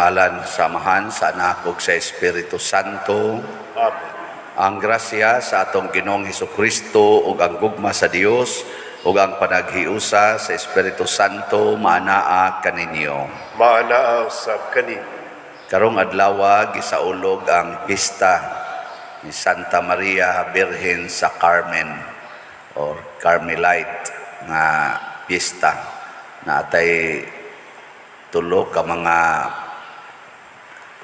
Sa ngalan sa Amahan, sa Anak ug sa Espiritu Santo. Amen. Ang grasya sa atong Ginoong Hesukristo ug ang gugma sa Dios ug ang panaghiusa sa Espiritu Santo maanaa kaninyo. Maanaa usab kaninyo. Karong adlaw gisaulog ang pista ni Santa Maria Birhen sa Carmen or Carmelite nga pista na atay tulo ka mga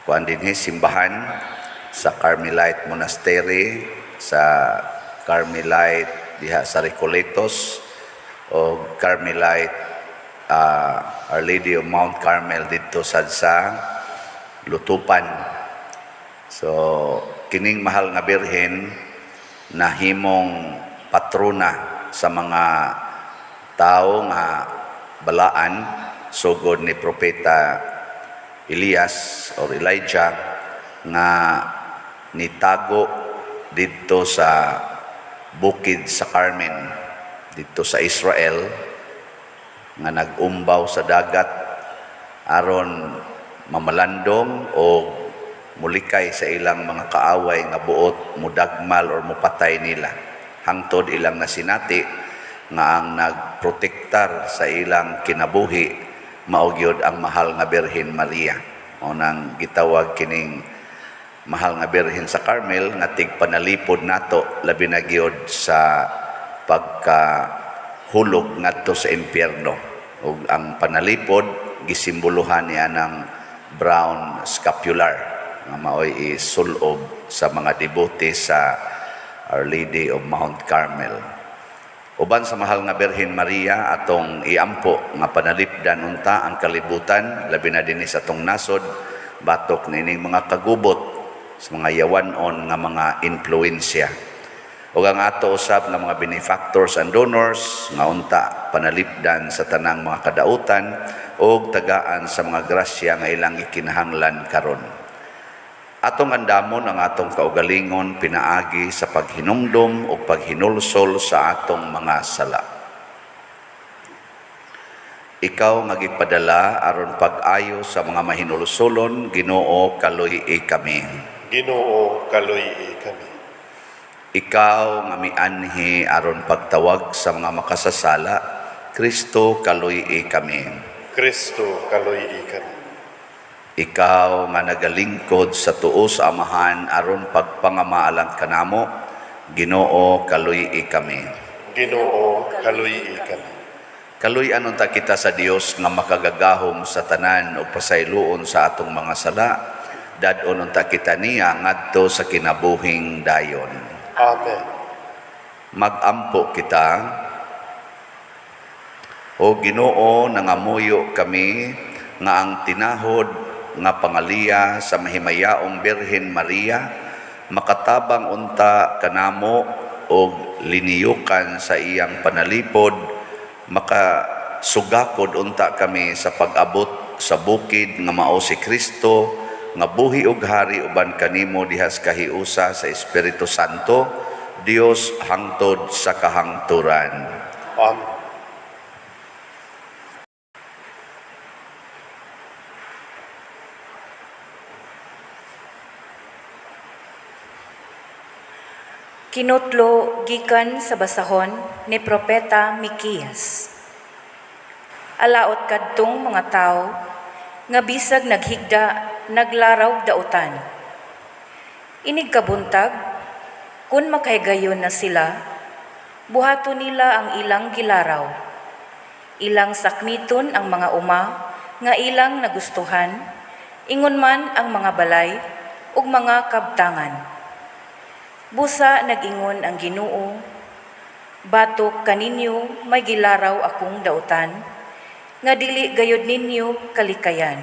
kuan dinhi simbahan sa Carmelite Monastery, sa Carmelite diha sa Recoletos o Carmelite Our Lady of Mount Carmel didto sad sa Lutupan. So kining mahal nga birhen nahimong patrona sa mga tao nga balaan sugod ni Propeta Elias or Elijah nga nitago didto sa bukid sa Carmen didto sa Israel nga nag-umbaw sa dagat aron mamalandong o mulikay sa ilang mga kaaway nga buot mudagmal or mupatay nila, hangtod ilang nasinati nga ang nagprotektar sa ilang kinabuhi mao gyud ang mahal nga Birhen Maria. Mao nang gitawag kining mahal nga Birhen sa Carmel nga tigpanalipod nato, labi na gyud sa pagkahulog ngadto sa impyerno, ug ang panalipod gisimboluhan niya ng brown scapular nga maoy isulob sa mga debote sa Our Lady of Mount Carmel. Uban sa mahal nga Birhen Maria, atong iampo nga panalipdan unta ang kalibutan, labi na dinhi sa atong nasod batok nining mga kagubot sa mga yawanon nga mga impluwensya. Ug ang ato usab nga mga benefactors and donors nga unta panalipdan sa tanang mga kadautan ug tagaan sa mga grasya nga ilang ikinahanglan karon. Atong andamon ang atong kaugalingon pinaagi sa paghinumdom ug paghinulsol sa atong mga sala. Ikaw nga gipadala aron pag-ayo sa mga mahinulsolon, Ginoo, kaluy-i kami. Ginoo, kaluy-i kami. Ikaw nga mianhi aron pagtawag sa mga makasasala, Kristo, kaluy-i kami. Kristo, kaluy-i kami. Ikaw nga nagalingkod sa tuo sa Amahan aron pagpangamaalang kanamo, Ginoo, kaluy-i kami. Ginoo, kaluy-i kami. Kaluy-an unta kita sa Dios nga makagagahom sa tanan ug pasayloon sa atong mga sala, dad-on unta kita niya ngadto sa kinabuhing dayon. Amen. Magampo kita. O Ginoo, nangamuyo kami nga ang tinahod nga pangaliya sa mahimayaong Birhen Maria makatabang unta kanamo og liniyukan sa iyang panalipod, makasugakod unta kami sa pag-abot sa bukid nga mao si Kristo, nga buhi ug hari uban kanimo dihas kahiusa sa Espiritu Santo, Dios, hangtod sa kahangturan. Amen. Kinutlo gikan sa basahon ni Propeta Mikias. Alaot kadtong mga tawo nga bisag naghigda naglaraw dautan. Inig kabuntag, kun makahigayon na sila, buhaton nila ang ilang gilaraw. Ilang sakmiton ang mga uma nga ilang nagustuhan, ingon man ang mga balay ug mga kabtangan. Busa nag-ingon ang Ginoo, batok kaninyo may gilaraw akong dautan, nga dili gayod ninyo kalikayan.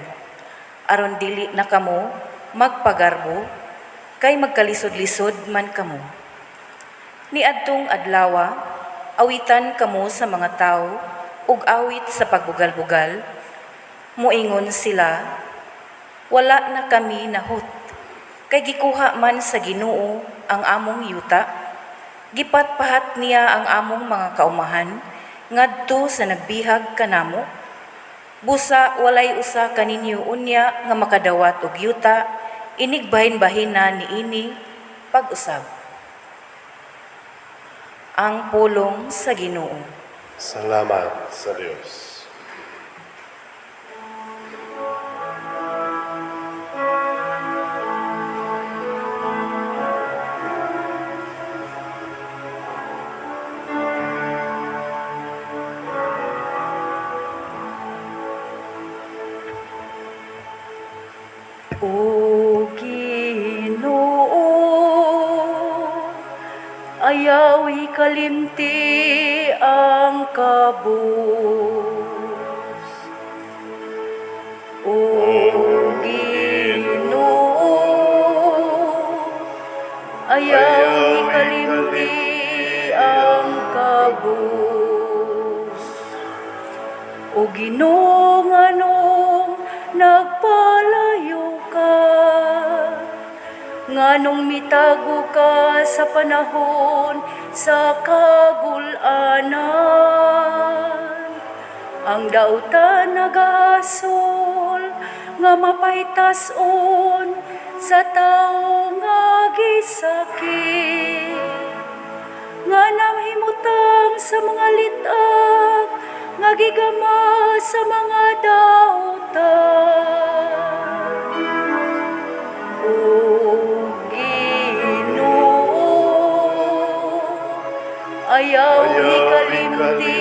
Aron dili na kamo magpagarbo, kay magkalisod-lisod man kamo. Niadtong adlawa, awitan kamo sa mga tawo ug awit sa pagbugal-bugal. Muingon sila, wala na kami nahut, kay gikuha man sa Ginoo ang among yuta, gipatpahat niya ang among mga kaumahan ngadto sa nagbihag kanamo. Busa walay usa kaninyo unya nga makadawat og yuta inig bahin-bahina niini pag-usab. Ang pulong sa Ginoo. Salamat sa Dios. O Ginoo, ayaw ikalimti ang kabus. O Ginoo, ayaw ikalimti ang kabus. O Ginoo, nganong nagpalayo ka? Nganong mitago ka sa panahon sa kagulanan? Ang dautan nagasol nga mapaytas-on sa tawo nga gisakit, nga namhimutang sa mga litag nga gigama sa mga dautan. O Ginoo, ayaw ikalimti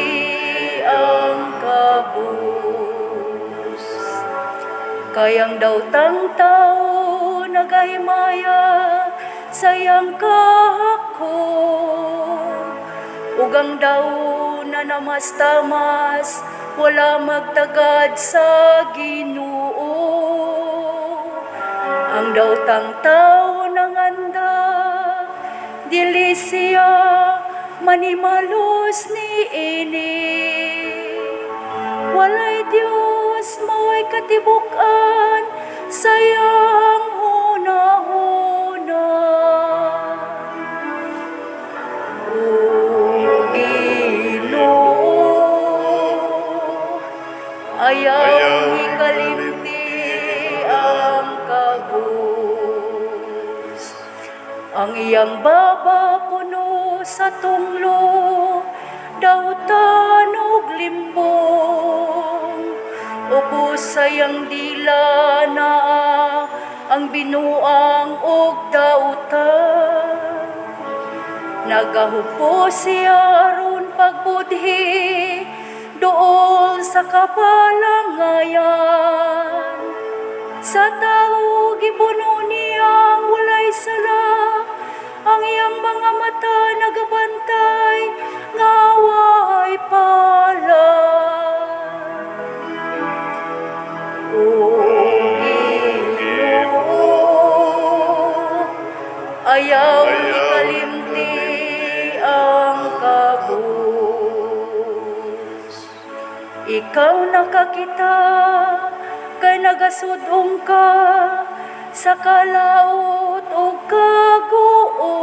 ang kabus. Kayang dautang tao nagahimaya sa iyang kahakot, ug ang daw na namastamas wala magtagad sa Ginoo. Ang dautang tao nanganda, dili siya manimalos ni ini. Walay Dios, mao'y katibuk-an sa iyang hunahuna. O Ginoo, ayaw ikalimti ang kabus. Ang iyang baba puno sa tunglo, dautan og limbong. Ubos sa iyang dila naa ang binuang og dautan. Nagahupo siya aron pagbudhi dool sa kapalangayan. Sa tao gipuno niyang walay sala, ang iyang mga mata nagabantay nga way pala. O Ginoo, ayaw ikalimti ang kabus. Ikaw nakakita kay nagasudong ka sa kalaot o kaguol.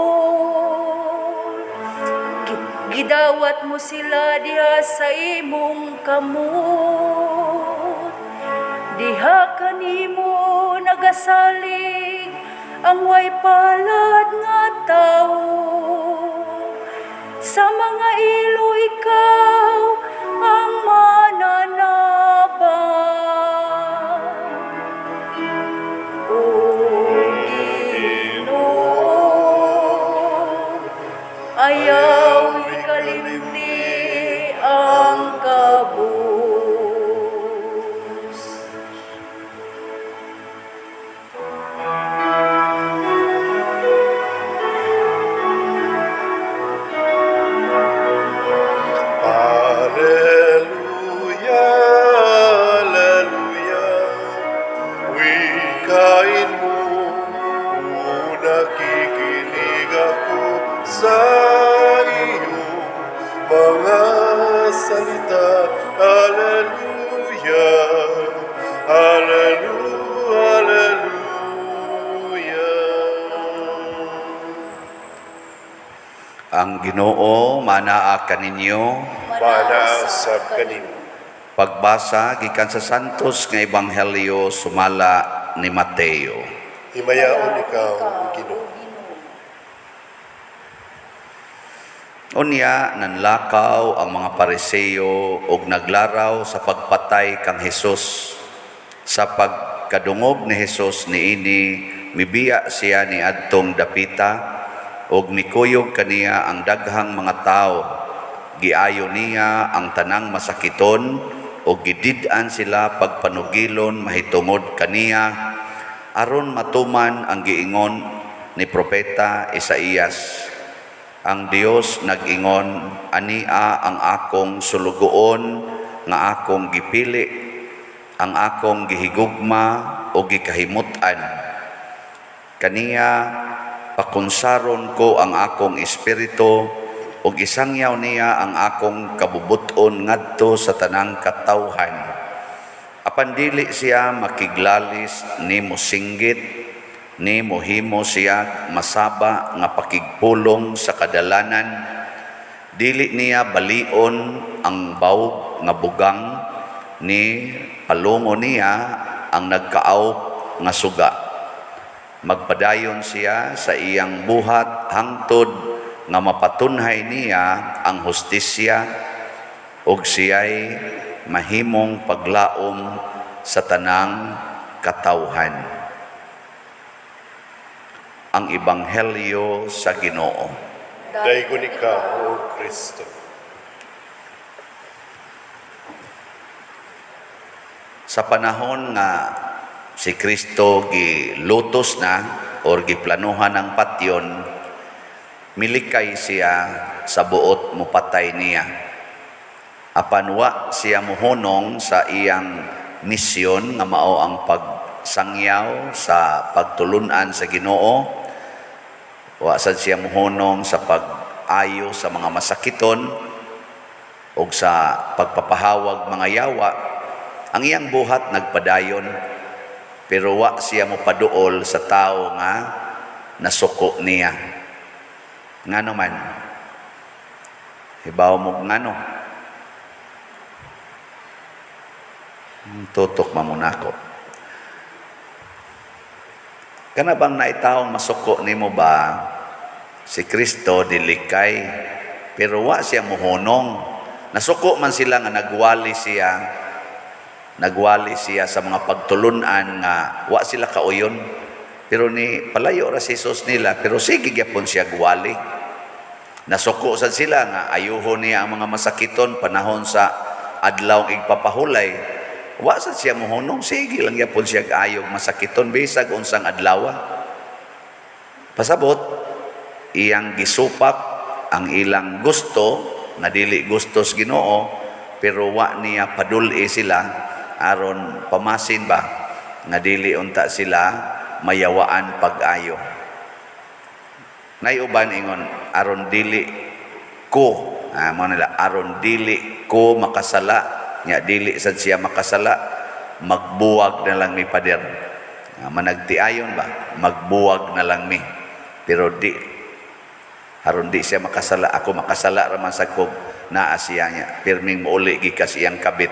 Gidawat mo sila diha sa imong kamot. Diha kanimo nagasalig ang way palad nga tawo. Sa mga ilo ikaw ang mananabang. O Ginoo, ayaw ikalimti ang kabus. Alleluia, Alleluia. Wikain mo, nakikinig ako sa iyong mga salita. Alleluia, Alleluia, Alleluia. Ang Ginoo manaa kaninyo. Manaasab kanimo. Pagbasa gikan sa Santos nga Ebanghelyo sumala ni Mateo. Himayaon ikaw, O Ginoo. Unya nanlakaw ang mga Pariseo og naglaraw sa pagpatay kang Hesus. Sa pagkadungog ni Hesus niini, mibiya siya niadtong dapita og mikuyog kaniya ang daghang mga tawo. Giayo niya ang tanang masakiton og gidid-an sila pagpanugilon mahitungod kaniya, aron matuman ang giingon ni propeta Isaías. Ang Dios nag-ingon, "Ania ang akong sulugoon nga akong gipili, ang akong gihigugma o gikahimut-an. Kaniya pakunsaron ko ang akong espiritu ug isangyaw niya ang akong kabubut-on ngadto sa tanang katawhan. Apan dili siya makiglalis ni mosinggit ni mohimo siya masaba nga pakigpulong sa kadalanan. Dili niya balion ang bawog nga bugang ni palungo niya ang nagkaawp nga suga. Magpadayon siya sa iyang buhat hangtod nga mapatunhay niya ang hustisya ug siya'y mahimong paglaom sa tanang katawhan." Ang Ebanghelyo sa Ginoo. Daygon ikaw, O Kristo. Sa panahon nga si Kristo gilutos na or giplanuhan ang patyon, milikay siya sa buot mupatay niya. Apan wa siya muhunong sa iyang misyon nga mao ang pagsangyaw sa pagtulunan sa Ginoo. Wa sad siya muhunong sa pag-ayo sa mga masakiton o sa pagpapahawag mga yawa. Ang iyang buhat nagpadayon, pero wa siya mopaduol sa tao nga nasuko niya. Ngano man? Hibaw mo ngano? Tutok mamunako. Kana bang naitawong masuko nimo ba si Kristo dilikay, pero wa siya muhunong? Nasuko man sila nga nagwali siya. Nagwali siya sa mga pagtulunan nga wa sila kauyon. Pero ni palayo ra si Jesus nila, pero sige gyapon siya gwali. Nasuko sad sila nga ayuho niya ang mga masakiton panahon sa adlaw igpapahulay. Wa sad siya muhunong, sige lang gyapon siya ayog masakiton bisag unsang adlaw. Pasabot iyang gisupak ang ilang gusto nga dili gusto sa Ginoo, pero wa niya padul-i sila aron pamasin ba nga dili unta sila mayawaan pag-ayo. Nay uban ingon aron dili ko, mo nila aron dili ko makasala, nya dili sad siya makasala, magbuwag na lang mi, pader. Managtiayon ba, magbuwag na lang mi. Pero di aron di siya makasala, ako makasala ra man sad kog naa siya nya pirming mouli gikas iyang kabit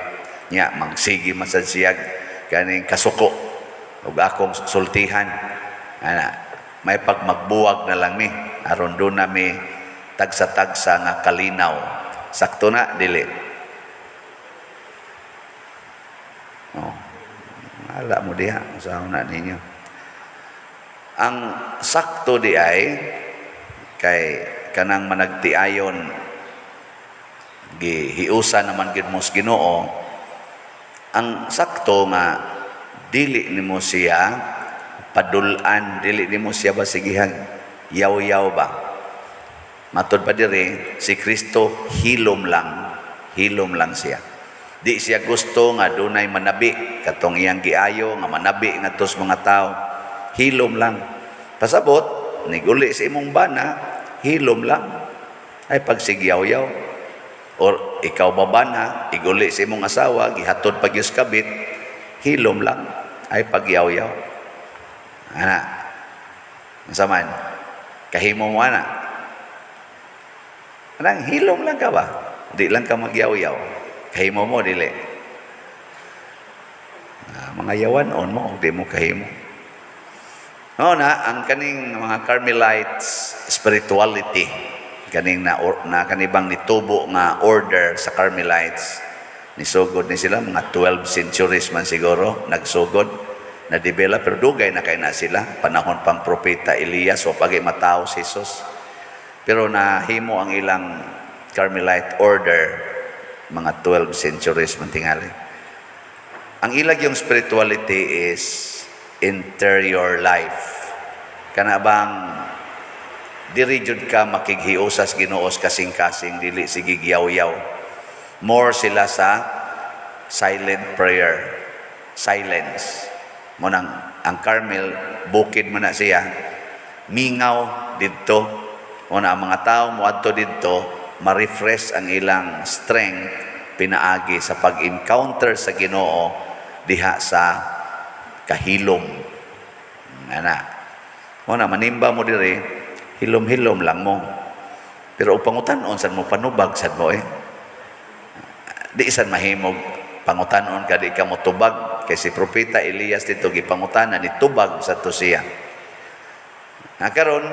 nya magsigi man sad siya kaning kasuko ug akong sultihan ana, may pag magbuwag na lang mi aron do na mi tagsa-tagsa nga kalinaw. Sakto na dili? Oh, ala mo diha sa una ninyo. Ang sakto di ay kay kanang managtiayon gihiusa naman gid mo sa Ginoo. Ang sakto nga dili nimo siya padul-an, dili nimo siya basigihang yaw-yaw ba. Matod pa diri, si Kristo hilom lang, hilom lang siya. Di siya gusto nga dunay manabi katong iyang giayo nga manabi ngadto sa mga tao. Hilom lang. Pasabot niguli sa imong bana, hilom lang. Ay pagsigyaw-yaw. Or ikaw babana, iguli sa imong asawa, gihatod pag kabit, hilom lang. Ay pagyaw-yaw. Ana. Unsa man? Kahimo mo ana. Anang hilom lang ka ba? Di lang ka magyaw-yaw. Kahimo mo dili. Pangayawan-on mo og di mo kahimo. No na ang kaning mga Carmelites spirituality, kaning na, or, na kanibang nitubo nga order sa Carmelites, nisugod ni sila mga 12 centuries man siguro nagsugod na develop, pero dugay na kay na sila, panahon pang propeta Elias o pagi matawo si Jesus. Pero nahimo ang ilang Carmelite order mga 12 centuries man tingali. Ang ilag yung spirituality is interior life, kana bang diri jud ka makighiusas Ginoo kasing-kasing, dili sige yaw-yaw. More sila sa silent prayer, silence mo nang ang Carmel bukid man na siya, mingaw didto. Mo na ang mga tao moadto didto, ma-refresh ang ilang strength pinaagi sa pag-encounter sa Ginoo diha sa kahilom ana. Mo na manimba mo diri, hilom-hilom lang mo, pero og pangutan-on sad mo, panubag sad mo eh. Di isan mahimog pangutan-on ka, di ka mo tubag, kay si propeta Elias dito gipangutana ni tubag sa to siya. Na karon,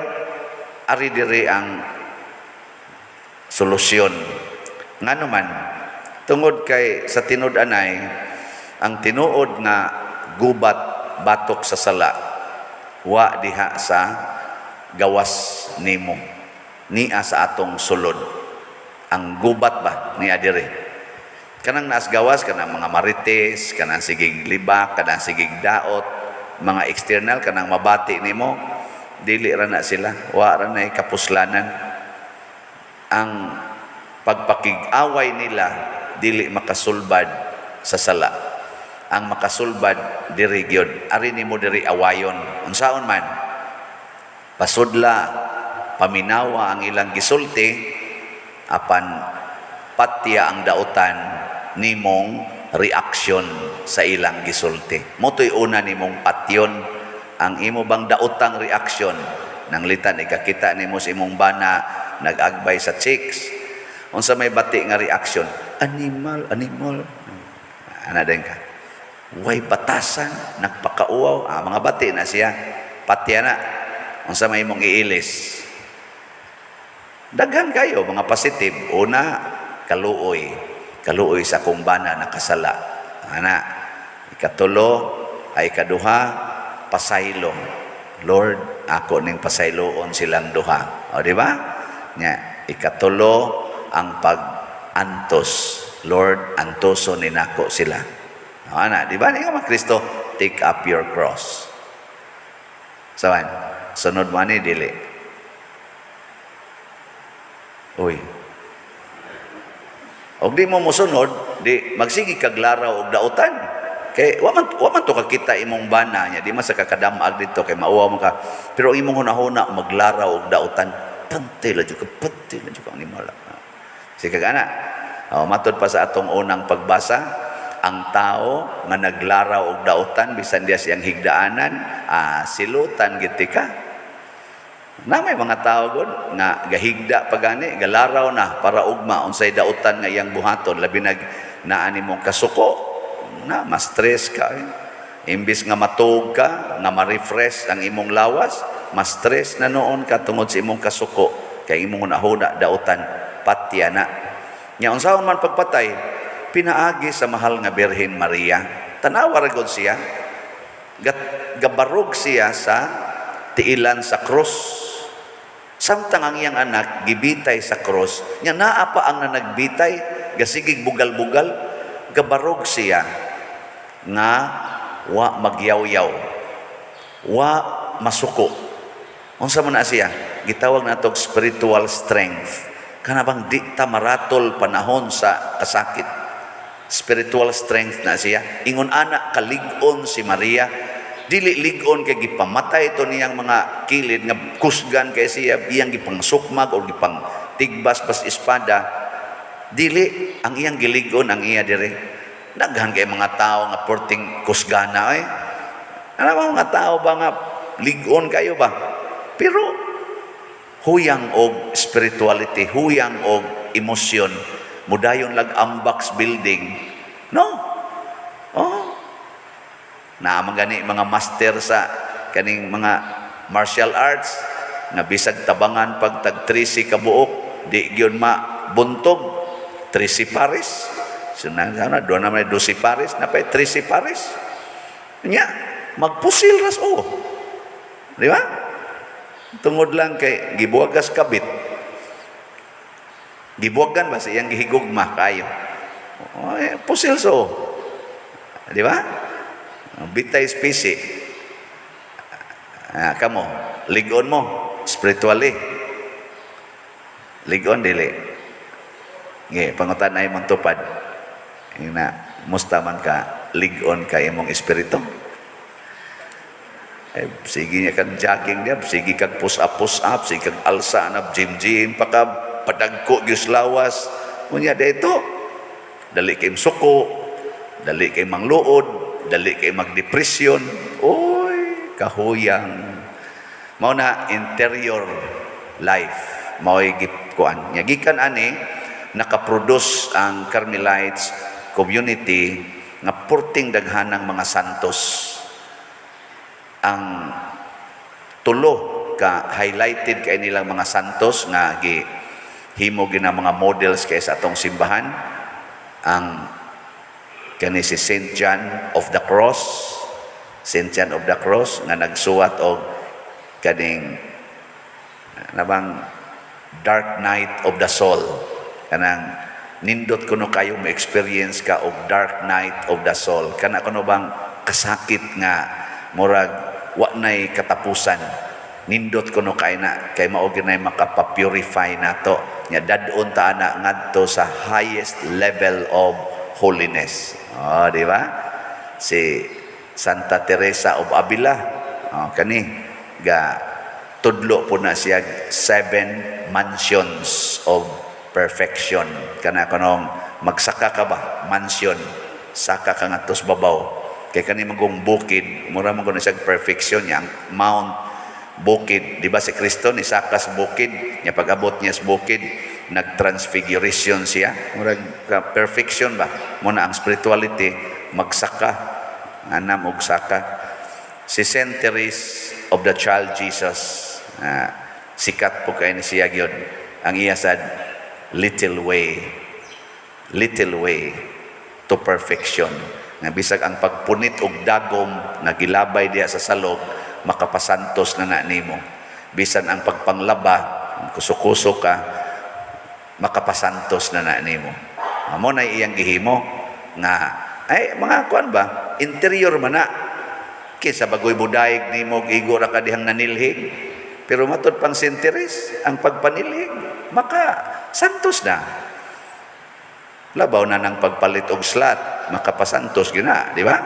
ari diri ang solusyon. Ngano man? Tungod kay sa tinud-anay, ang tinuod nga gubat batok sa sala wa diha sa gawas nimo, nia sa atong sulod. Ang gubat ba niya diri, kanang naas gawas, kanang mga marites, kanang sigig libak, kanang sigig daot, mga external, kanang mabati nimo, dili ra na sila, wa ra na kapuslanan. Ang pagpakig-away nila dili makasulbad sa sala. Ang makasulbad diri gyud, ari nimo diri awayon. Unsaon man pasudla, paminawa ang ilang gisulti, apan patya ang dautan nimong reaksyon sa ilang gisulti. Moto'y una nimong patyon, ang imo bang daotang reaksyon. Nanglitan ikakita nimo sa imong bana nag-agbay sa chicks. Unsa may bati nga reaksyon? "Animal, animal." Ana din ka. "Way batasan, nagpakauwaw." Ah, mga bati na siya. Patya na. Unsa may imong iilis? Daghan kayo mga positive. Una, kaluoy. Kaluoy sa akong bana nakasala. Ana. Ikatulo, ay ikaduha, pasaylo. "Lord, ako ning pasayloon silang duha." O, di ba? Nya, ikatulo, ang pag-antos. "Lord, antoso ni nako sila." O, ana, di ba? Nga mga Kristo, "Take up your cross." Sawan, sunod mo ani, dili. Uy. Og di mo mosunod, di magsige kag laraw og dautan. Kay wa man to kakita imong bana niya, di man sa kakadamag dito kay mauwaw man ka. Pero ang imong hunahuna maglaraw og dautan, pante la jud ka, pante la jud ka animal. Sige kag ana. O, matod pa sa atong unang pagbasa, ang tao nga naglaraw og dautan bisan diya siyang higdaanan, silutan gid ka. Na may mga tao gud nga gahigda pa gani, galaraw na para ugma unsay dautan nga iyang buhaton, labi nag naa nimong kasuko na ma-stress ka eh. Imbis nga matuog ka, nga ma-refresh ang imong lawas, ma-stress na noon ka tungod sa imong kasuko kay imong hunahuna dautan, patya na. Nya unsaon man pagpatay? Pinaagi sa mahal nga Birhen Maria. Tanawa ra gud siya. Gabarog siya sa tiilan sa krus. Samtang ang iyang anak gibitay sa krus, nya naa pa ang nanagbitay, gasigig bugal-bugal, gabarog siya nga wa magyawyaw, wa masuko. Unsa man na siya? Gitawag natog spiritual strength. Kana bang di ta maratol panahon sa kasakit. Spiritual strength na siya. Ingon ana kalig-on si Maria. Dili lig-on kay gipamatay ito niyang mga kilid nga kusgan kay siya, iyang gipangsukmag o gipang tigbas pas espada. Dili ang iyang gilig-on ang iya dire. Daghan kay mga tao nga porting kusgana eh. Ano ba mga tao ba nga lig-on kayo ba? Pero huyang og spirituality, huyang og emosyon, mudayon lag ambax building. No. Oh. Naa man gani mga master sa kaning mga martial arts nga bisag tabangan pag tag 13 ka buok, di gyud mabuntog. 13 pares. So na na doon naman 12 pares na pa 13 pares. Nya magpusil ras o. Di ba? Tungod lang kay gibuwagas kabit. Gibuwagan ba sa iyang gihigugma kayo? Oh, eh, pusil so. Di ba? Bitay spesi. Ah, kamo, ligon mo spiritually. Ligon dili. Nge, pangutan ay mong tupad. Ina, musta man ka, ligon ka imong espiritu. Eh, sige niya kang jogging niya, sige kag push up, push up, sige kag alsa na, gym gym, pa ka, padagko gyud lawas. Unya dito, dali kay suko, dali kay mangluod, dali kay magdepresyon. Oy, kahuyang. Mao na interior life, mao'y gikuan. Nya gikan ani nakaproduce ang Carmelites community nga purting daghanang mga santos. Ang tulo ka highlighted kay nilang mga santos nga gi himo gina mga models kay sa atong simbahan, ang kani si Saint John of the Cross. Saint John of the Cross nga nagsuwat og kaning nabang Dark Night of the Soul. Kanang nindot kuno kayo mo experience ka og Dark Night of the Soul, kana kuno bang kasakit nga murag wa nay katapusan. Nindot kuno kay na kay mao gyud nay makapa-purify nato nya dad-on ta ana ngadto sa highest level of holiness. Oh, di ba? Si Santa Teresa of Avila, oh, kani ga tudlo po na siya seven mansions of perfection. Kana kanong magsaka ka ba, mansion, saka ka ngadto sa babaw kay kani magong bukid, mura man kuno siya perfection niya, ang Mount Bukid. Di ba si Kristo ni saka sa bukid niya, pag-abot niya sa bukid nag-transfiguration siya? Murag ka perfection ba mo na ang spirituality, magsaka anam og saka. Si Saint Therese of the Child Jesus, sikat po kay ni siya gyud. Ang iya sad little way, little way to perfection, nga bisag ang pagpunit og dagom nga gilabay diha sa salog, makapasantos na na nimo. Bisan ang pagpanglaba, kuso-kuso ka, makapasantos na na nimo. Amo na iyang gihimo nga ay mga kuan ba, interior man na, kaysa bagoy budayeg nimo igo ra ka dihang nanilhig. Pero matud pang Saint Therese, ang pagpanilhig maka santos na. Labaw na ng pagpalit og slot, makapasantos gina, di ba?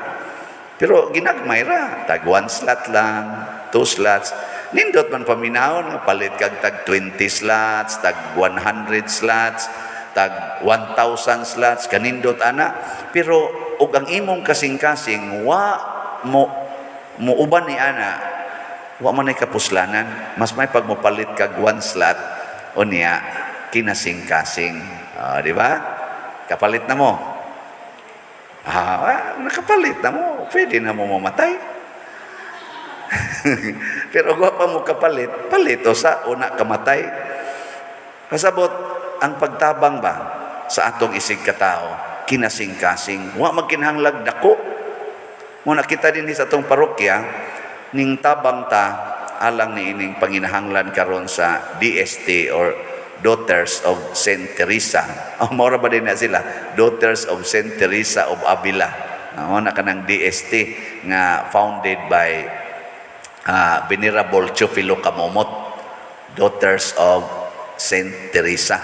Pero ginagmay ra, tag one slot lang, two slots. Nindot man paminawon nga palit kag tag 20 slots, tag 100 slots, tag 1,000 slots, kanindot ana. Pero og ang imong kasing-kasing wa mo muuban ni ana, wa man ay kapuslanan. Mas may pag mopalit kag one slot unya kinasing-kasing. Ah, di ba? Kapalit na mo. Ah, nakapalit na mo. Pwede na mo mamatay. Pero wa pa mo kapalit, palit o sa una kamatay. Kasabot, ang pagtabang ba sa atong isig katao, kinasing-kasing, wa magkinahanglag dako. Muna kita din sa atong parokya, ning tabang ta alang ni ining panginahanglan karon sa DST or Daughters of Saint Teresa. Oh, mora ba din na sila? Daughters of Saint Teresa of Avila. Mao na kanang DST nga founded by Venerable Teofilo Camomot, Daughters of Saint Teresa.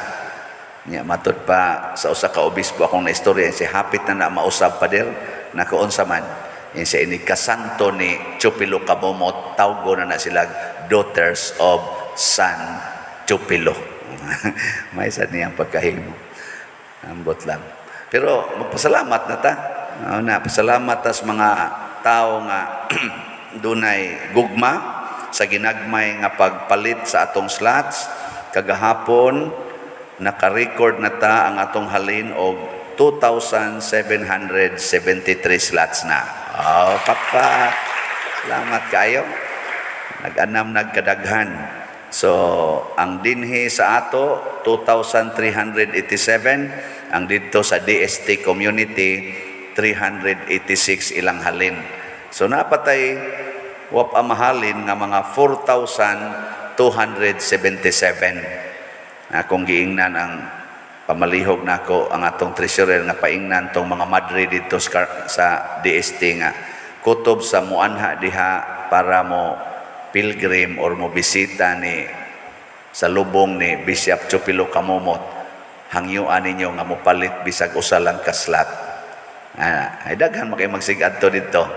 Nya matud pa sa usa ka obispo akong naistorya, si hapit na na mausab, pader, nakaunsa man yan siya ini kasanto ni Teofilo Camomot, tawgo na na sila Daughters of San Teofilo. May sad niyang pagkahimo. Ambot lang. Pero magpasalamat na ta. Ano na, pasalamat ta sa mga tao nga dunay gugma sa ginagmay nga pagpalit sa atong slots. Kagahapon naka-record na ta ang atong halin og 2,773 slots na. Oh, papa. Salamat kayo. Nag-anam, nagkadaghan. So, ang dinhi sa ato, 2,387. Ang didto sa DST community, 386 ilang halin. So, napatay wap mahalin nga mga 4,277. Akong giingnan ang pamalihog nako ang atong treasurer nga paingnan tong mga madre dito sa DST nga kutob sa muanha diha para mo pilgrim or mo bisita ni sa lubong ni Bishop Chupilo Camomot, hangyuan ninyo nga mopalit bisag usa lang ka slot. Ay daghan makay magsigadto dito.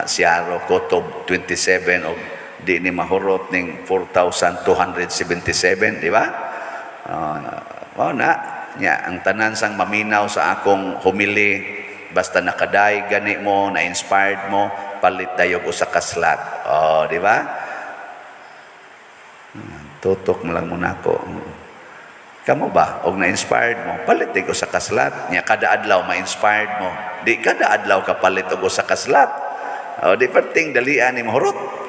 Siyaro kutob 27 og di ni mahurot ning 4,277, di ba? Mao na nya ang tanan sang maminaw sa akong homily, basta nakaday gani mo, na inspired mo, palit dayog usa ka slot. Oh, di ba? Tutok mo lang muna ako. Kamo ba, og na-inspired mo, palit og usa ka slot. Nya kada adlaw ma-inspired mo. Di kada adlaw ka palit og usa ka slot. O di perting dalian ni mahurot.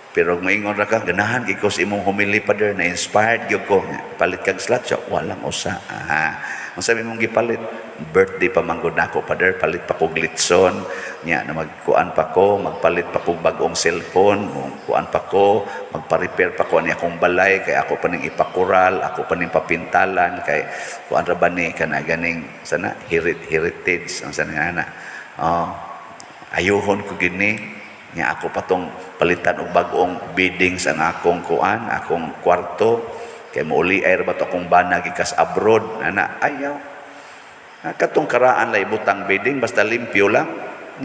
Pero kung maingon ra ka, "Ganahan gyud ko sa imong homily, Father, na-inspired gyud ko." Palit kag slot siya, walang usa. Ah, unsa may imong gipalit? "Birthday pa man gud nako, Father, palit pa kog litson, nya na magkuan pa ko, magpalit pa kog bag-ong cellphone, kuan pa ko, magpa-repair pa ko ani akong balay kay ako pa ning ipakural, ako pa ning papintalan kay kuan ra ba ni kana ganing sana heritage ang sana nga na." Oh, ayuhon ko gini nya ako pa tong palitan og bag-ong beddings ang akong kuan, akong kwarto kay mouli ay ra ba to akong bana gikas abroad ana. Ayaw. Katong karaan lang ibutang bedding, basta limpyo lang.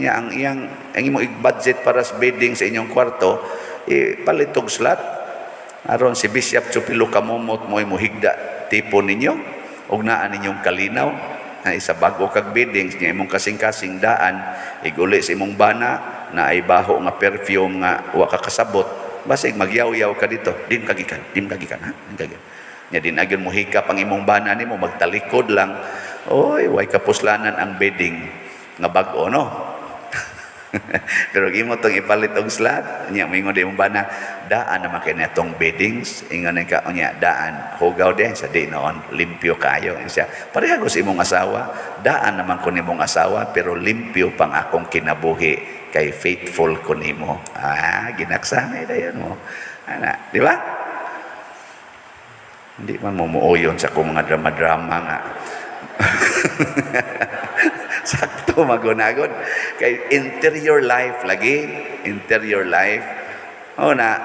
Nya ang iyang ang imong i-budget para sa bedding sa inyong kwarto, ipalit og slot aron si Bishop Chupilo Camomot mo higda tipo ninyo ug naa ninyong kalinaw na isa bago kag beddings niya imong kasing-kasing daan iguli sa imong bana na ay baho nga perfume nga wa ka kasabot, basig magyaw-yaw ka dito, "Din kagikan, din kagikan, ha, din kagikan." Nya din agyon mo hikap ang imong bana nimo, magtalikod lang. Oy, way kapuslanan ang bedding nga bag-o, no? Pero imo tong ipalit og slot, nya moingon di imong bana, "Daan naman kay natong beddings." Ingon ka unya, "Daan, hugaw din sa di noon, limpyo kayo." Siya, pareha ko sa imong asawa, "Daan naman ko nimong asawa, pero limpyo pang akong kinabuhi kay faithful ko nimo." Ah, ginaksanay dayon mo. Ana, di ba? Hindi man mo muuyon sa akong mga drama-drama nga. Sakto magunagod. Kay interior life lagi, interior life. O na,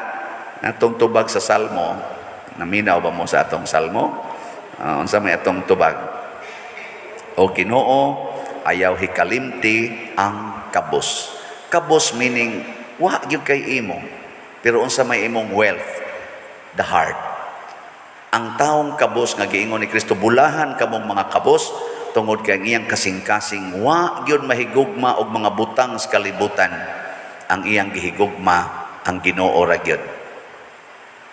natong tubag sa Salmo, naminaw ba mo sa atong Salmo? Unsa may atong tubag? O Ginoo, ayaw hikalimti ang kabos. Kabos meaning wa gyud kay imo. Pero unsa may imong wealth? The heart. Ang taong kabos nga giingon ni Kristo, "Bulahan kamong mga kabos," tungod kay ang iyang kasing-kasing wa gyud mahigugma og mga butang sa kalibutan. Ang iyang gihigugma ang Ginoo ra gyud.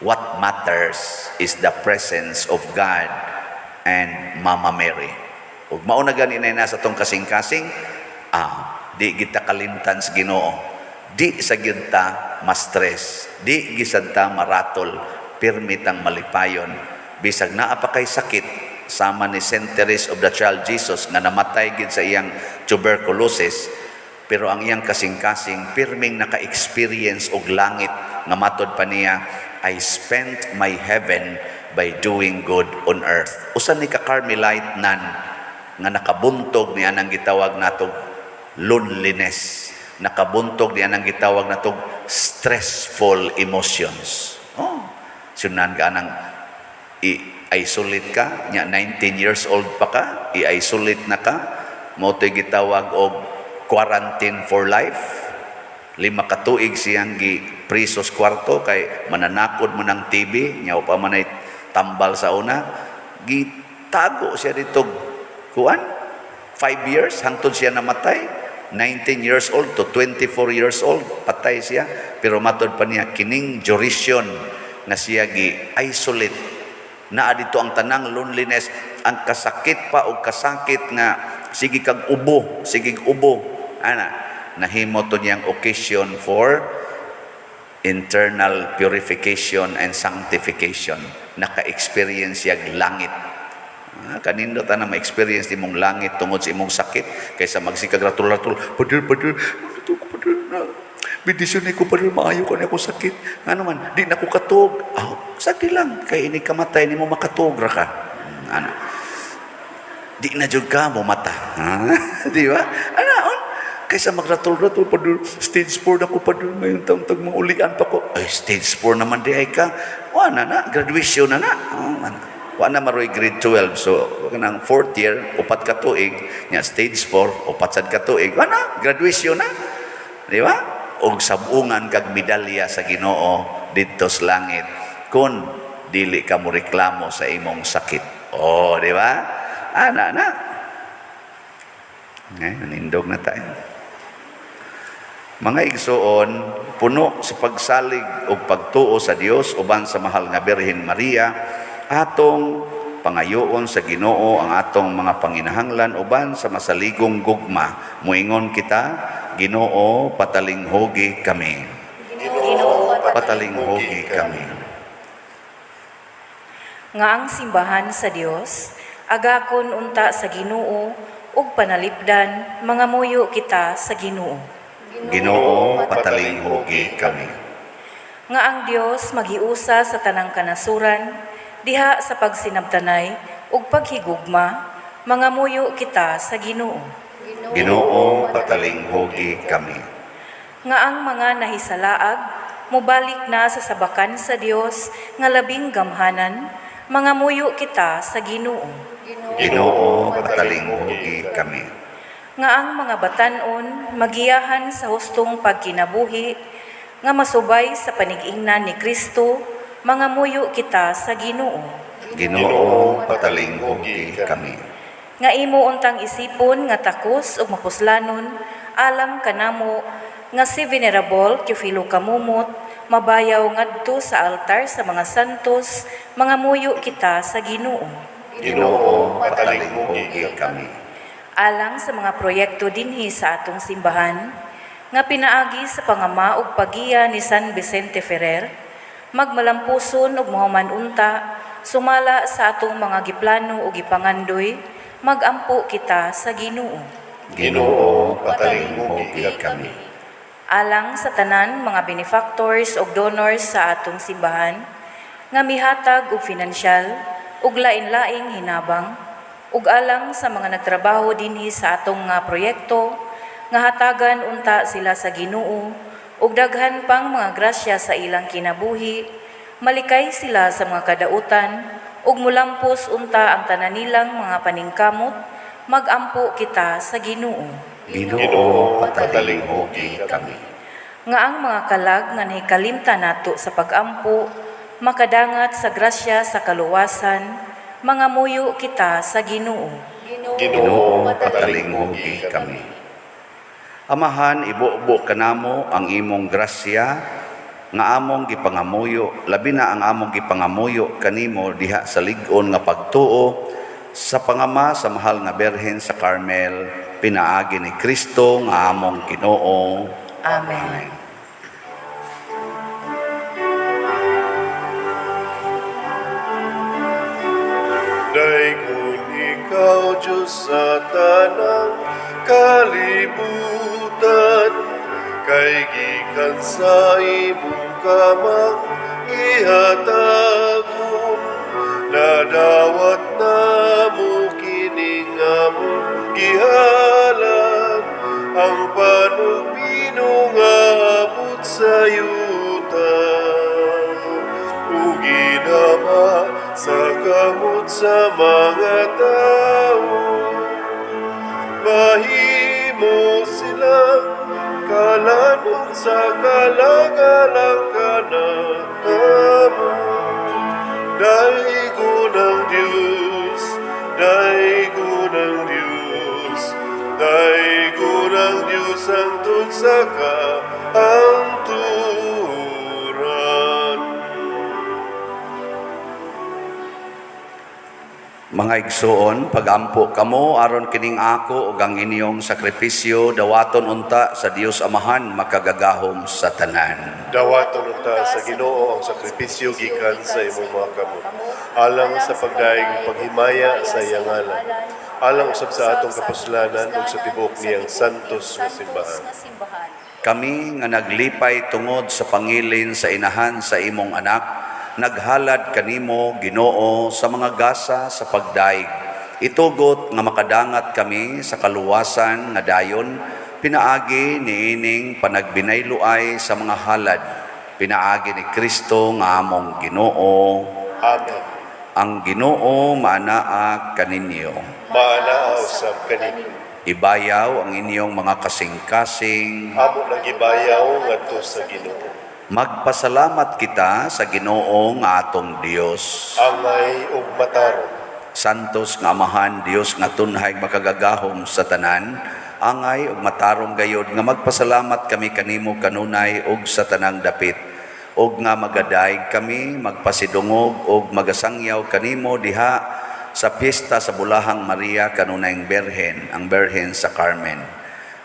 What matters is the presence of God and Mama Mary. Ug mao na gani na sa tong kasing-kasing, di kita kalimtan sa Ginoo. Di sa gyud ta ma-stress, di gisad ta maratol, pirmi tang malipayon. Bisag naa pa kay sakit, sama ni Saint Therese of the Child Jesus nga namatay gid sa iyang tuberculosis, pero ang iyang kasing-kasing pirming naka-experience og langit nga matod pa niya, "I spent my heaven by doing good on earth." Usa ni ka Carmelite nun nga nakabuntog niya nang gitawag natog loneliness, nakabuntog niya nang gitawag natog stressful emotions. Oh, sunan ka nang i-isolate ka, nya 19 years old pa ka, i-isolate na ka, mao to'y gitawag og quarantine for life. 5 ka tuig siyang gi priso sa kwarto kay mananakod mo ng TB, nya pa man ay tambal sa una, gitago siya dito kuan 5 years hangtod siya namatay. 19 years old to 24 years old, patay siya. Pero matod pa niya, kining duration nga siya gi isolate, naa dito ang tanang loneliness, ang kasakit pa og kasakit nga sige kag ubo, sige ubo ana. Nahimo to niyang occasion for internal purification and sanctification. Naka-experience siyag langit. Ah, kanindot ana ma-experience nimong langit tungod sa imong sakit kaysa magsikag ratul-ratul, "Pader, pader, ito ko, pader, na bendisyon ko, pader, maayo ka na ako sakit. Ano man, di na ko katuog." Oh, sakit lang kay ini kamatay nimo, makatuog ra ka. Ana. Di na jud ka mo mata. Di ba? Ana on kaysa magratul-ratul, "Pader, stage 4 na ko, pader, mayon taon tag maulian pa ko." Ay, stage 4 naman di ay ka. Wa na na, graduation na na. Oh, ana. Wa na maroy grade 12. So, kanang fourth year, 4 ka tuig, nya stage 4, 4 sad ka tuig. Wa na, graduation na. Di ba? Og sabungan kag medalya sa Ginoo didto sa langit kung dili ka mo reklamo sa imong sakit. Oh, di ba? Ana na. Eh, nanindog na tayo. Mga igsoon, puno sa pagsalig ug pagtuo sa Dios uban sa mahal nga Birhen Maria, atong pangayoon sa Ginoo ang atong mga panginahanglan uban sa masaligong gugma. Muingon kita, Ginoo, patalinghugi kami. Ginoo, Patalinghugi kami. Nga ang simbahan sa Dios agakon unta sa Ginoo ug panalipdan, mangamuyo kita sa Ginoo. Ginoo, patalinghugi kami. Nga ang Dios maghiusa sa tanang kanasuran diha sa pagsinabtanay ug paghigugma, mangamuyo kita sa Ginoo. Ginoo, patalinghugi kami. Nga ang mga nahisalaag mobalik na sa sabakan sa Dios nga labing gamhanan, mangamuyo kita sa Ginoo. Ginoo, patalinghugi kami. Nga ang mga batan-on magiyahan sa hustong pagkinabuhi nga masubay sa panig-ingnan ni Kristo, mangamuyo kita sa Ginoo. Ginoo, patalinghugi kami. Nga imo untang isipon nga takos ug mapuslanon alang kanamo nga si Venerable Teofilo Camomot mabayaw ngadto sa altar sa mga santos, mangamuyo kita sa Ginoo. Ginoo, patalinghugi kami. Alang sa mga proyekto dinhi sa atong simbahan nga pinaagi sa pangama ug pagiya ni San Vicente Ferrer magmalampuson ug mahuman unta sumala sa atong mga giplano ug gipangandoy, magampo kita sa Ginoo. Ginoo, patalinghugi kami. Alang sa tanan mga benefactors ug donors sa atong simbahan nga mihatag og finansyal ug lain-laing hinabang ug alang sa mga nagtrabaho dinhi sa atong nga proyekto nga hatagan unta sila sa Ginoo ug daghan pang mga grasya sa ilang kinabuhi, malikay sila sa mga kadautan ug mulampos unta ang tanan nilang mga paningkamot, magampo kita sa Ginoo. Ginoo, patalinghugi kami. Nga ang mga kalag nga nahikalimtan nato sa pagampo makadangat sa grasya sa kaluwasan, mangamuyo kita sa Ginoo. Ginoo, patalinghugi kami. Amahan, ibubo kanamo ang imong grasya nga among gipangamuyo, labi na ang among gipangamuyo kanimo diha sa lig-on nga pagtuo sa pangama sa mahal nga Berhen sa Carmel, pinaagi ni Kristo nga among Ginoo. Amen. Amen. Daygon ikaw, Diyos, sa tanang kalibutan, kay gikan sa imong kamang gihatagon, nadawat namo kining among gihalad, ang panugbinog nga abot sa yuta ug ginama sa kamot sa mga tao. Mahimo silang kalanon sa kalagalang kanamo. Daygon ang Diyos, daygon ang Diyos, daygon ang Diyos hangtod sa kahangturan. Mga igsoon, pagampo kamo aron kining ako ug ang inyong sakripisyo dawaton unta sa Dios Amahan makagagahom sa tanan. Dawaton unta sa Ginoo ang sakripisyo gikan sa imong mga kamot, alang sa pagdaig ug paghimaya sa iyang ngalan, alang usab sa atong kapuslanan ug sa tibuok niyang santos nga simbahan. Kami nga naglipay tungod sa pangilin sa inahan sa imong anak, naghalad kanimo, Ginoo, sa mga gasa sa pagdaig. Itugot nga makadangat kami sa kaluwasan nga dayon pinaagi niining panagbinayloay sa mga halad, pinaagi ni Kristo nga among Ginoo. Amen. Ang Ginoo maanaa kaninyo. Maanaa usab kanimo. Ibayaw ang inyong mga kasing-kasing. Amo nang gibayaw ngadto sa Ginoo. Magpasalamat kita sa Ginoo nga atong Dios. Angay ug matarong. Santos nga Amahan, Dios nga tunhay makagagahom sa tanan, angay ug matarong gayod nga magpasalamat kami kanimo kanunay ug sa tanang dapit, ug nga magadayeg kami, magpasidungog ug magasangyaw kanimo diha sa piyesta sa Bulahang Maria kanunayng Berhen, ang Berhen sa Carmen.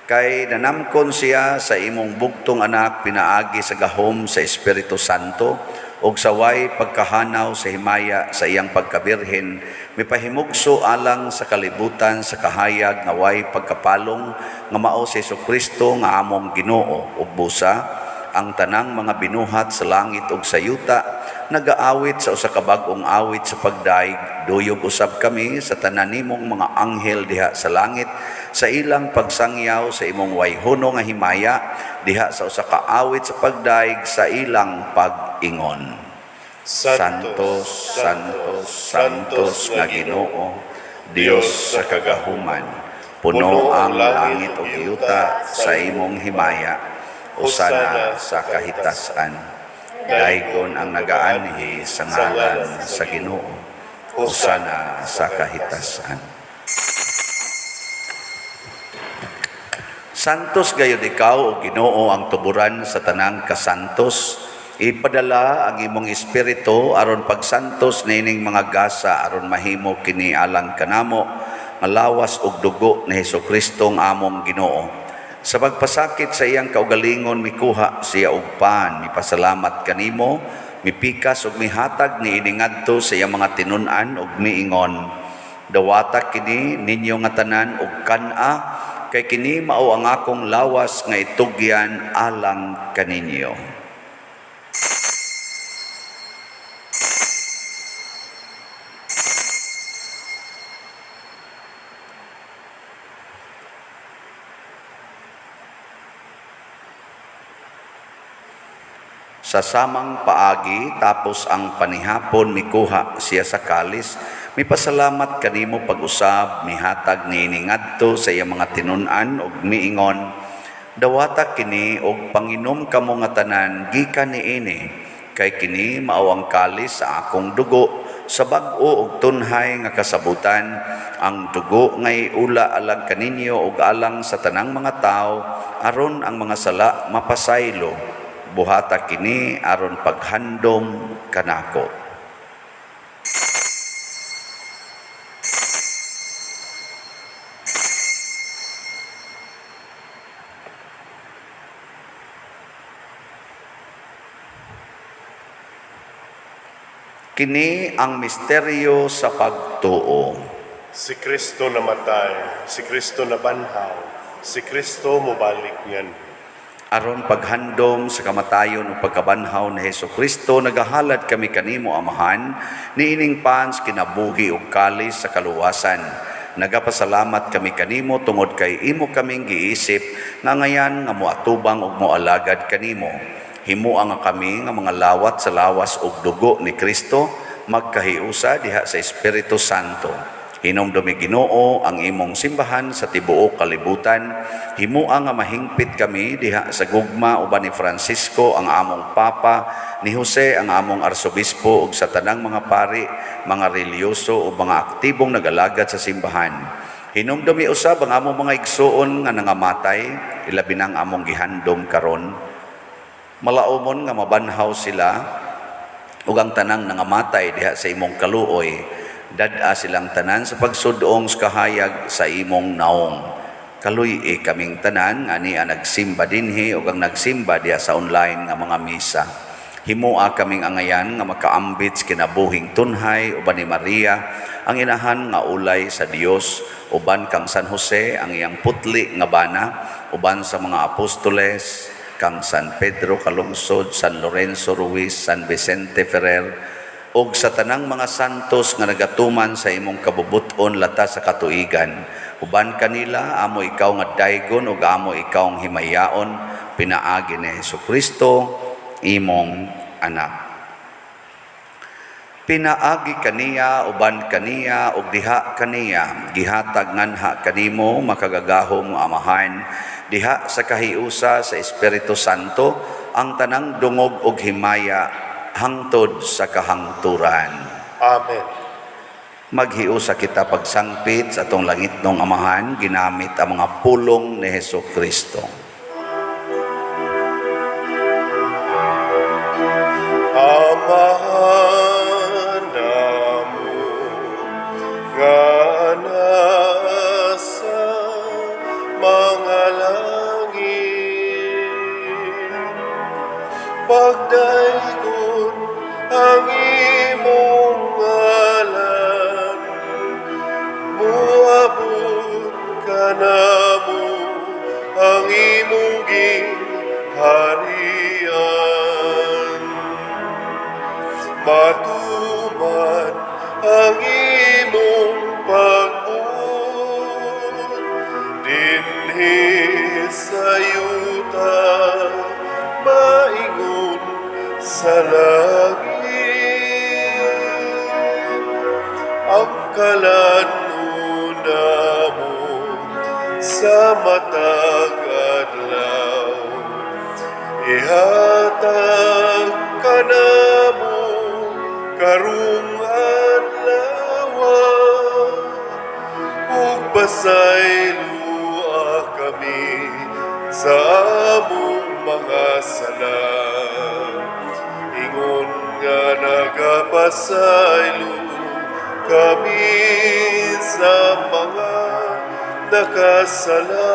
Kay nanamkon siya sa imong bugtong anak pinaagi sa gahom sa Espiritu Santo ug sa way pagkahanaw sa himaya sa iyang pagkabirhen, mipahimugso alang sa kalibutan sa kahayag nga way pagkapalong nga mao si Kristo nga among Ginoo. Ug busa ang tanang mga binuhat sa langit ug sa yuta nagaawit sa usa ka bag-ong awit sa pagdaig. Duyog usab kami sa tanan nimong mga anghel diha sa langit sa ilang pagsangyaw sa imong wayhono nga himaya diha sa usa ka awit sa pagdaig sa ilang pag-ingon: Santos, Santos, Santos nga Ginoo, Dios sa kagahuman, puno ang langit ug yuta sa imong himaya. Hosana sa kahitasan. Daygon ang nagaanhi sa ngalan sa Ginoo. Hosana sa kahitasan. Santos gayud ikaw, o Ginoo, ang tuburan sa tanang kasantos. Ipadala ang imong espiritu aron pagsantos niining mga gasa aron mahimo kini alang kanamo nga lawas ug dugo ni Hesukristo ang among Ginoo. Sa pagpasakit sa iyang kaugalingon, mikuha siya og pan, mipasalamat kanimo, mipikas ug mihatag niini ngadto sa iyang mga tinun-an ug miingon: "Dawata kini ninyo nga tanan ug kan-a, kay kini mao ang akong lawas nga itugyan alang kaninyo." Sa samang paagi, tapos ang panihapon, mikuha siya sa kalis, mipasalamat kanimo pag-usab, mihatag niini ngadto sa iyang mga tinun-an ug miingon, "Dawata kini og panginom kamo nga tanan gikan niini, kay kini mao ang kalis sa akong dugo sa bag-o ug tunhay nga kasabutan, ang dugo nga iula alang kaninyo ug alang sa tanang mga tawo aron ang mga sala mapasaylo. Buhata kini aron paghandom kanako." Kini ang misteryo sa pagtuo. Si Kristo namatay, si Kristo nabanhaw, si Kristo mobalik nganhi. Aron paghandom sa kamatayon ug pagkabanhaw ni Hesukristo, nagahalad kami kanimo, Amahan, niining pan sa kinabuhi ug kalis sa kaluwasan. Nagapasalamat kami kanimo tungod kay imo kaming giisip nga ngayan nga moatubang ug moalagad kanimo. Himoa nga kami nga mga lawat sa lawas ug dugo ni Kristo magkahiusa diha sa Espiritu Santo. Hinumdumi, Ginoo, ang imong simbahan sa tibuok kalibutan. Himoa nga mahingpit kami diha sa gugma uban ni Francisco ang among Papa, ni Jose ang among Arsobispo ug sa tanang mga pari, mga relihiyoso ug mga aktibong nagalagad sa simbahan. Hinumdumi usab ang among mga igsuon nga nangamatay, ilabi nang among gihandom karon. Malaumon nga mabanhaw sila ug ang tanang nangamatay diha sa imong kaluoy. Dad-a silang tanan sa pagsudong sa kahayag sa imong naong. Kaluy-i kaming tanan nga ania nagsimba dinhi ug ang nagsimba diha sa online nga mga misa. Himoa kaming angayan nga makaambit sa kinabuhing tunhay uban ni Maria, ang inahan nga ulay sa Dios, uban kang San Jose ang iyang putli nga bana, uban sa mga apostoles, kang San Pedro Calungsod, San Lorenzo Ruiz, San Vicente Ferrer, ug sa tanang mga santos nga nagatuman sa imong kabubut-on lata sa katuigan. Uban kanila, amo ikaw nga daygon ug amo ikaw ang himayaon, pinaagi ni Hesukristo, imong anak. Pinaagi kaniya, uban kaniya, ug diha kaniya, gihatag nganha kanimo makagagahom nga Amahan, diha sa kahiusa sa Espiritu Santo, ang tanang dungog ug himaya hangtod sa kahangturan. Amen. Maghiusa kita pagsangpit sa atong langitnong Amahan, ginamit ang mga pulong ni Hesukristo. Amahan namo nga nasa mga langit, pagdaygon ang imong ngalan, moabot kanamo ang imong gingharian. Matuman ang imong pagbuot dinhi sa yuta maingon sa langit. Ang kalan-on namo sa matag adlaw, ihatag kanamo karong adlaw, ug pasayloa kami sa among mga sala, ingon nga nagapasaylo kami sa mga nakasala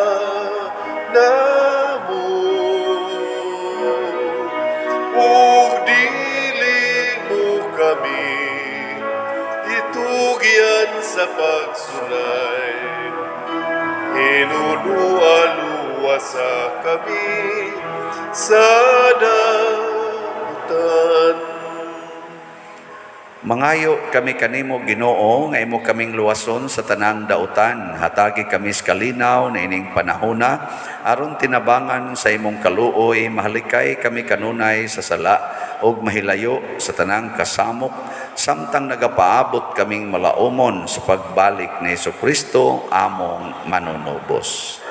namo, ug dili mo kami itugyan sa pagsulay, hinunoa luwasa kami sa dautan. Mangayo kami kanimo, Ginoo, nga imo kaming luwason sa tanang dautan. Hatagi kami sa kalinaw na ining panahona aron tinabangan sa imong kaluoy mahalikay kami kanunay sa sala ug mahilayo sa tanang kasamok samtang nagapaabot kaming malaumon sa pagbalik ni Hesukristo among manunubos.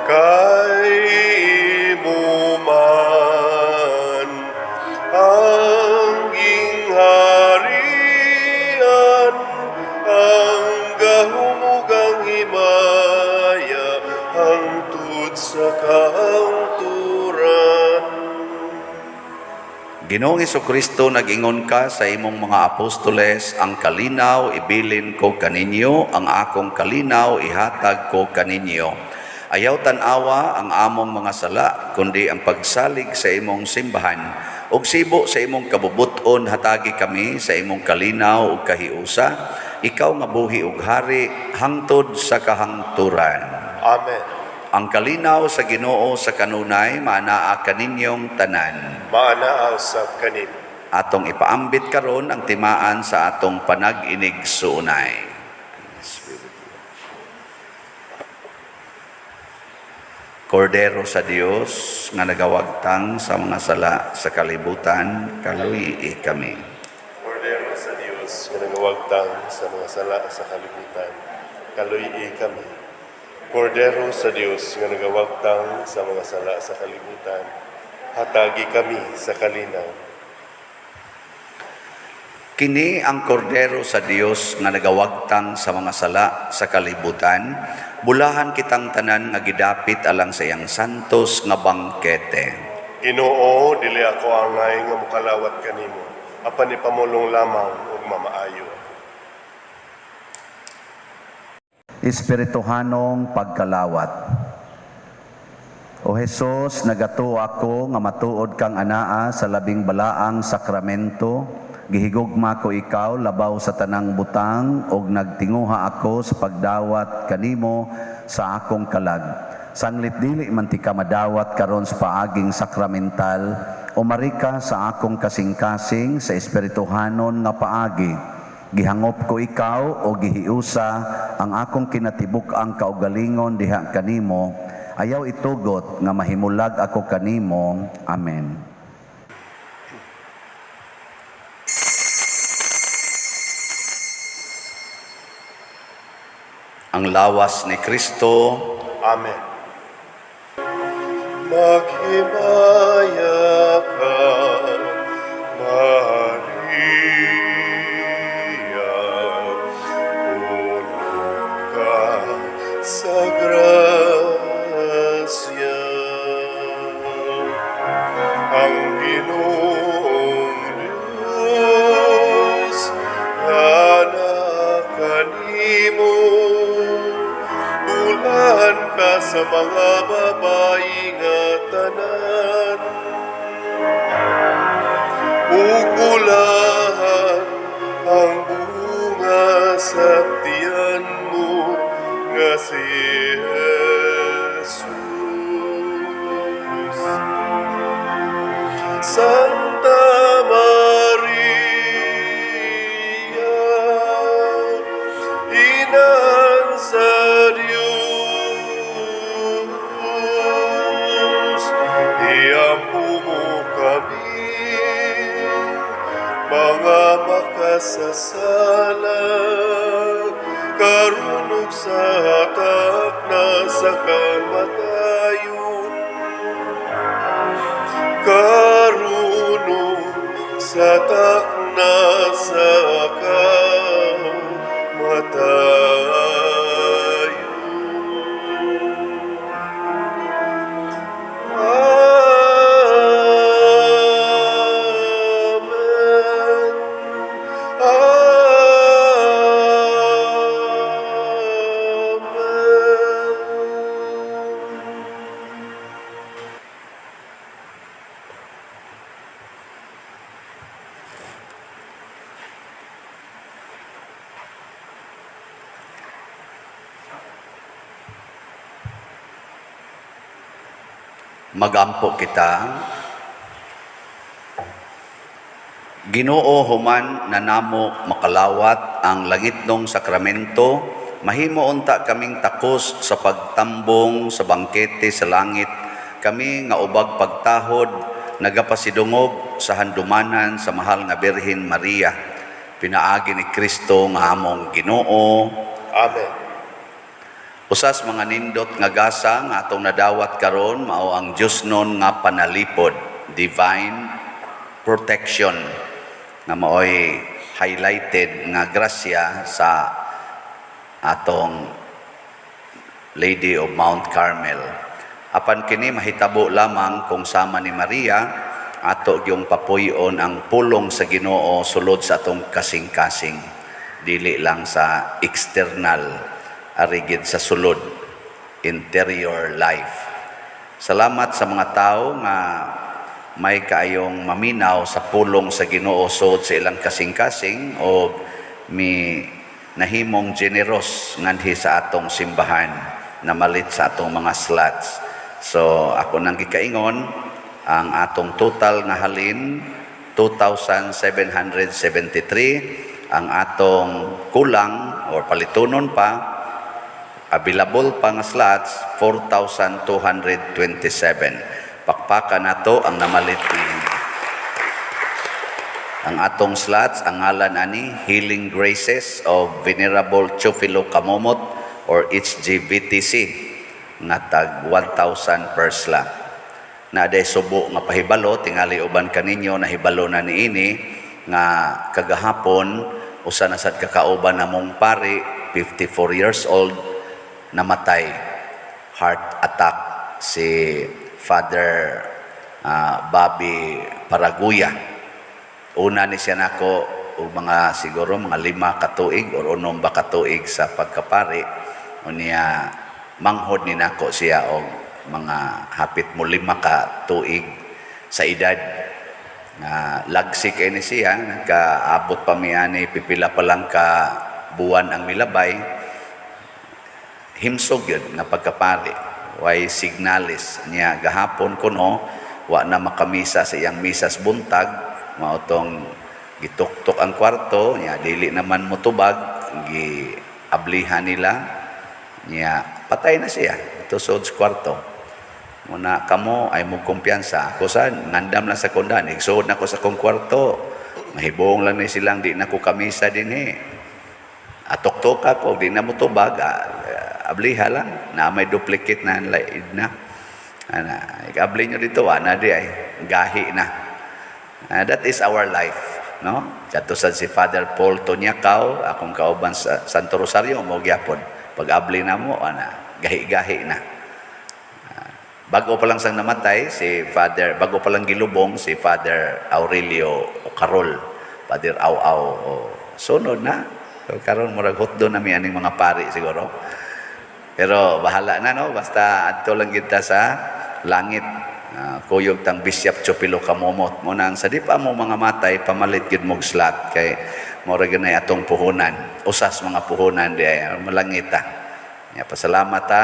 Kay imo man ang gingharian, ang gahom ug ang himaya, hangtod sa kahangturan. Ginoong Hesukristo, nag-ingon ka sa imong mga apostoles, "Ang kalinaw ibilin ko kaninyo, ang akong kalinaw ihatag ko kaninyo." Ayaw tan-awa ang among mga sala, kundi ang pagsalig sa imong simbahan. Ug sibo sa imong kabubut-on, hatagi kami sa imong kalinaw ug kahiusa, ikaw nga buhi ug hari hangtod sa kahangturan. Amen. Ang kalinaw sa Ginoo sa kanunay maanaa kaninyong tanan. Maanaa usab kanimo. Atong ipaambit karon ang timaan sa atong panag-inigsuonay. Kordero sa Dios nga nagawagtang sa mga sala sa kalibutan, kaluy-i kami. Kordero sa Dios nga nagawagtang sa mga sala sa kalibutan, kaluy-i kami. Kordero sa Dios nga nagawagtang sa mga sala sa kalibutan, hatagi kami sa kalinaw. Kini ang kordero sa Dios nga nagawagtang sa mga sala sa kalibutan, bulahan kitang tanan nga gidapit alang sa iyang santos nga bangkete. Ginoo, dili ako angay nga mukalawat kanimo, apan ipamulong lamang ug Nagmamaayo ako. Espirituhanong pagkalawat. O Hesus, nagatuo ako nga matuod kang anaa sa labing balaang sakramento. Gihigugma ko ikaw labaw sa tanang butang ug nagtinguha ako sa pagdawat kanimo sa akong kalag. Sanglit dili man tika madawat karon sa paaging sakramental, umari ka sa akong kasing-kasing sa espirituhanon nga paagi. Gihangop ko ikaw o gihiusa ang akong kinatibuk-ang kaugalingon diha kanimo. Ayaw itugot nga mahimulag ako kanimo. Amen. Ang lawas ni Kristo. Amen. Maghimaya ka, Maria, puno ka sa grasya. Ang Ginoong Diyos, anaa kanimo, bulahan ka sa mga babayi nga tanan, ug bulahan ang bunga sa tiyan mo nga si Jesus. Santa Maria, Inang sa Diyos, iampo mo kami, mga makasasala, karon ug sa takna sa kamatayon. Karon ug sa takna sa kamatayon. Amen. Amen. Magampo kita. Ginoo, human na namo makalawat ang langitnong sakramento, mahimo unta kaming takos sa pagtambong sa bangkete sa langit. Kami nga ubag pagtahod nagapasidungog sa handumanan sa mahal nga Birhen Maria. Pinaagi ni Kristo nga among Ginoo. Amen. Usas mga nindot nga gasa nga atong nadawat karon mao ang Diyosnon nga panalipod, divine protection, nga maoy highlighted nga grasya sa atong Lady of Mount Carmel. Apan kini mahitabo lamang kung sama ni Maria ato gyung papuy-on ang pulong sa Ginoo sulod sa atong kasing-kasing, dili lang sa external, ari gid sa sulod, interior life. Salamat sa mga tao nga may kaayong maminaw sa pulong sa Ginoo sud sa ilang kasing-kasing o mi nahimong generous nganhi sa atong simbahan namalit sa atong mga slots. So ako nang gikaingon ang atong total nga halin 2,773, ang atong kulang or palitunon pa, available pa nga slots, 4,227. Pakpakan nato ang namalit ni. Ang atong slots, ang ngalan ani Healing Graces of Venerable Teofilo Camomot or HGVTC nga tag 1,000 per slot. Na day subo nga pahibalo, tingali uban kaninyo nahibalo na niini nga kagahapon usa na sad kakauban namong pari, 54 years old, namatay, heart attack, si Father Bobby Paraguya. Una ni siya nako og mga siguro mga 5 ka tuig or 6 ba ka tuig sa pagkapari. Unya manghod ni nako siya og mga hapit mo 5 ka tuig sa edad. Nga lagsik kay ni siya, nagkaabot pa mi ani pipila pa lang ka buwan ang milabay. Himsog yun nga pagkapari, way signalis niya gahapon kuno wa na makamisa sa iyang misas buntag, mao tong gituktok ang kwarto niya, dili naman motubag, giablihan nila niya, patay na siya tusod sa kwarto. Muna kamo ay mo kumpiyansa ako sa ngandam lang sa kundan, igsuod na ko sa kong kwarto, mahibong lang ni silang di na ko kamisa dinhi. Atok-tok ako, di na mo tubag, abliha lang, na may duplicate na laid na. Ana, ikabli nyo dito, ana di ay, gahi na. That is our life, no? Kadto sad si Father Paul Tonyakaw, akong kauban sa Santo Rosario, mo gyapon. Pag-abli na mo, ana, gahi-gahi na. Bago pa lang sang namatay, si Father, bago pa lang gilubong, si Father Aurelio Ocarol, Father Au-Au, o, sunod na. So, karon murag hutdo na mi aning mga pari siguro. Pero bahala na, no? Basta adto lang kita sa langit. Kuyog tang Bishop Chupilo Kamomot. Mo nang sa di pa mo mga matay, pamalit gid mog slot kay mura gyud nay atong puhunan. Usas mga puhunan di ay malangit ta. Ya, pasalamat ta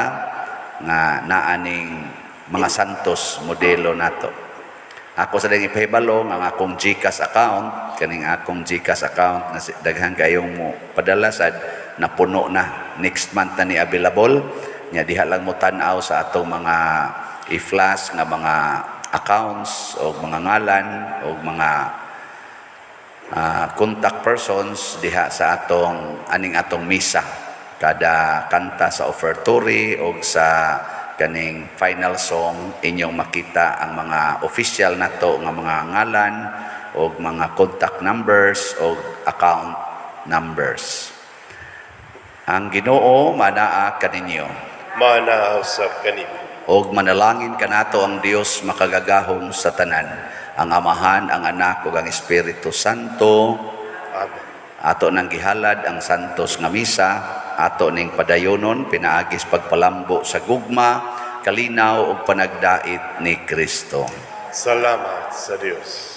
nga naaning mga santos modelo nato. Ako sa ding ipahibalo ang akong GCash account, kaning akong GCash account na daghan kayong mo padala sad napuno na, next month na ni available. Nya diha lang mo tan-aw sa atong mga i-flash nga mga accounts o mga ngalan o mga contact persons diha sa atong aning atong misa kada kanta sa offertory o sa kaning final song, inyong makita ang mga official nato nga mga ngalan o mga contact numbers o account numbers. Ang Ginoo manaa kaninyo. Manaa usab kanimo. Og manalangin kanato ang Dios makagagahom sa tanan, ang Amahan, ang Anak ug ang Espiritu Santo. Amen. Ato nang gihalad ang santos nga misa, ato ning padayonon pinaagis pagpalambo sa gugma, kalinaw ug panagdait ni Kristo. Salamat sa Dios.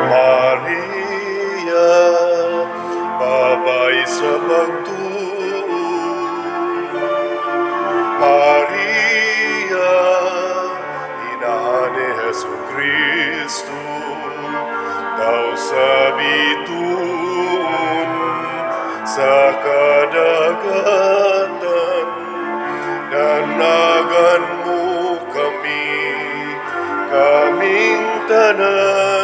Maria, babay sa pagtuo. Maria, inahan ni Jesu Kristo, daw sa bituon, sa kadagatan, danagan mo kami, kaming tanan.